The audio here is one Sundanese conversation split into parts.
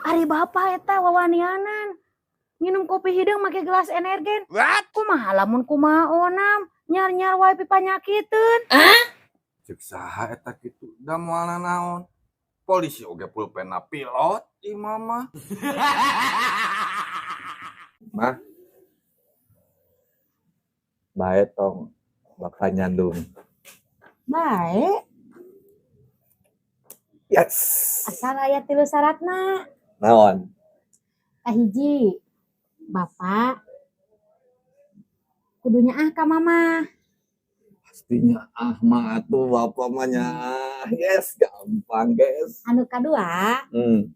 Ari bapak eta wawanianan. Nginum kopi hideung make gelas Energen. What? Kumaha lamun kumaha onam, nyar-nyar wae pipanyakiteun. Cek saha eta kitu da moal nanaon. Polisi oge pulpenna pilot ieu mah. Mah. Bae tong bapak nyandung. Bae. Yes. Asal aya tilu syaratna. Naon? Kahiji, bapak kudu nyaah ka mama. Pastinya ah mah atuh bapak mah nyaah. Yes, gampang guys. Anu kadua,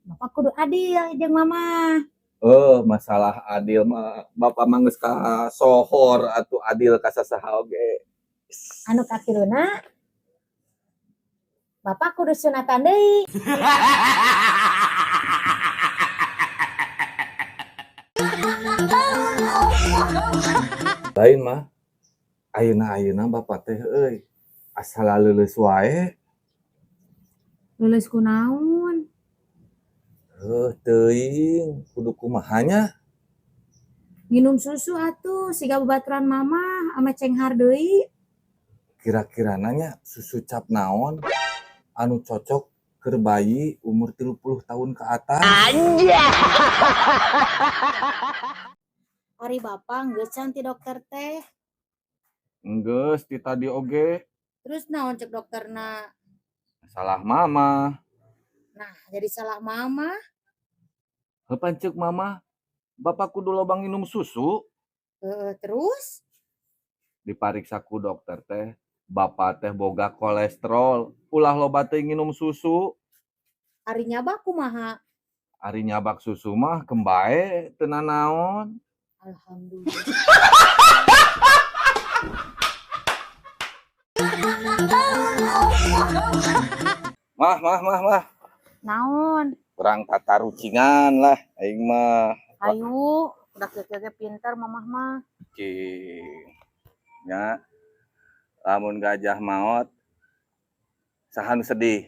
bapak kudu adil jeung mama. Oh, masalah adil mah bapak mah geus kasohor atuh adil ka sasaha oge. Anu katiluna, bapak kudu sunatan deui. Lain mah ayeuna-ayeuna bapak teh euy asal leuleus wae. Leuleus kunaon? Heuh teuing kudu kumaha nya? Nginum susu atuh siga babaturan mama ame cenghar deui. Kira-kira nanya susu cap naon anu cocok keur bayi umur 30 tahun ke atas? Anjay. Ari bapak geus can ti dokter teh. Enggeus ti tadi oge. Terus naon cek dokterna? Salah mama. Nah, jadi salah mama. Heuh pan ceuk mama, bapak kudu loba nginum susu. Heeh, terus? Dipariksa ku dokter teh, bapak teh boga kolesterol, ulah loba teh nginum susu. Ari nyabak kumaha? Ari nyabak susu mah kembae teu nanaon. Alhamdulillah. Mah, mah, mah, mah. Naon? Kurang tatarucingan lah aing mah. Ayo, udah kieu-kieu pinter mamah mah. Cing. Nya. Lamun gajah maot saha nu sedih?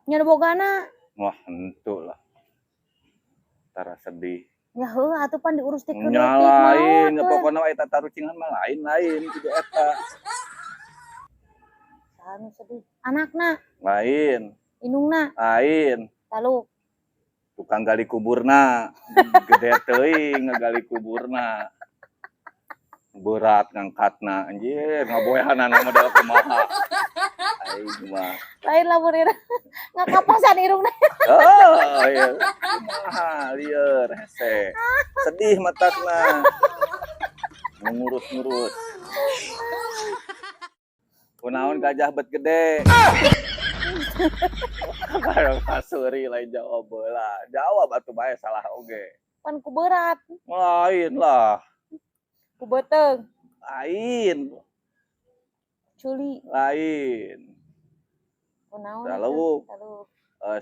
Nya nu bogana. Wah, henteu lah. Tara sedih. Ya heuh atuh pan diurus ti Nya leutik lain, maot. pokona mah eta tarucingan mah lain-lain kitu eta. Saha nu sedih? Anakna. Lain. Indungna. Lain. Taluk. Tukang gali kuburna. Gede teuing ngagali kuburna. Berat ngangkatna anjir, ngaboehanana model kumaha. Aing mah. Lain lamun ieu ngakapasan irungna. Oh, iya. Kumaha lieur hese. Sedih matakna. Ngurus-ngurus. Kunaon gajah bet gede? Kalau kasuri lain jawab lah. Jawab atuh bae salah oge. Pan ku berat. Lain lah. Ku beuteung. Lain. Culi. Lain. Kunaon? Taluk. Taluk.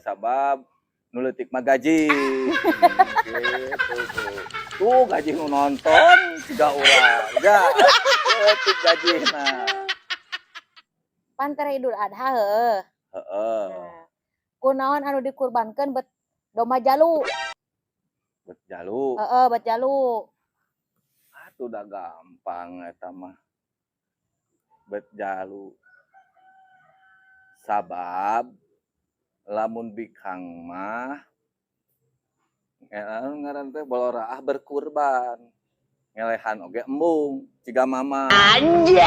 Sabab nu leutik mah gaji. Gitu tuh. Tuh gaji nu nonton siga urang. Ya, leutik gajina. Pan teh Idul Adha heuh. Heeh. Nah, kunaon anu dikurbankeun bet domba jalu? Bet jalu. Heeh, bet jalu. Atuh udah gampang eta mah. Bet jalu. Sabab lamun bikang mah ngaran teh boloraah berkurban. Ngelehan oge embung ciga mama. Anjay.